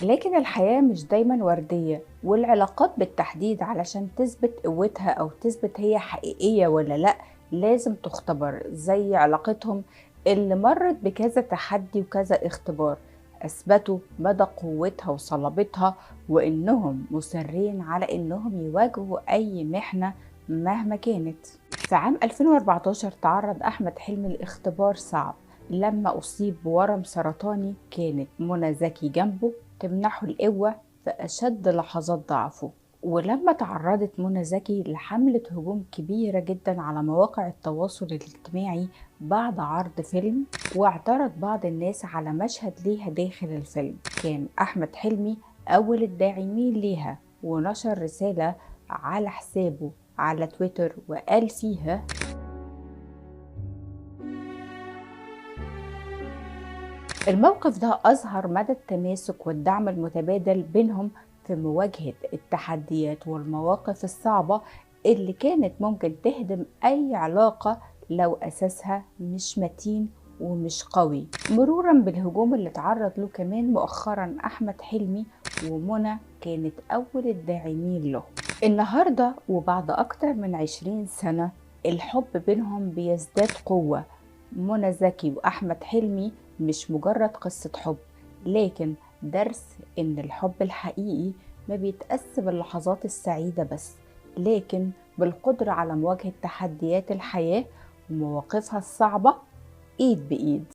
لكن الحياة مش دايما وردية، والعلاقات بالتحديد علشان تثبت قوتها أو تثبت هي حقيقية ولا لأ لازم تختبر، زي علاقتهم اللي مرت بكذا تحدي وكذا اختبار أثبتوا مدى قوتها وصلابتها، وإنهم مصرين على إنهم يواجهوا أي محنة مهما كانت. في عام 2014 تعرض أحمد حلمي لاختبار صعب لما أصيب بورم سرطاني. كانت منى زكي جنبه تمنحه القوة في أشد لحظات ضعفه. ولما تعرضت منى زكي لحملة هجوم كبيرة جدا على مواقع التواصل الاجتماعي بعد عرض فيلم، واعترض بعض الناس على مشهد ليها داخل الفيلم، كان أحمد حلمي أول الداعمين ليها، ونشر رسالة على حسابه على تويتر وقال فيها: الموقف ده أظهر مدى التماسك والدعم المتبادل بينهم في مواجهة التحديات والمواقف الصعبة اللي كانت ممكن تهدم أي علاقة لو أساسها مش متين ومش قوي. مرورا بالهجوم اللي تعرض له كمان مؤخرا أحمد حلمي، ومنى كانت أول الداعمين له. النهاردة وبعد أكتر من 20 سنة الحب بينهم بيزداد قوة. منى زكي وأحمد حلمي مش مجرد قصة حب، لكن درس إن الحب الحقيقي ما بيتأس باللحظات السعيدة بس، لكن بالقدرة على مواجهة تحديات الحياة ومواقفها الصعبة إيد بإيد.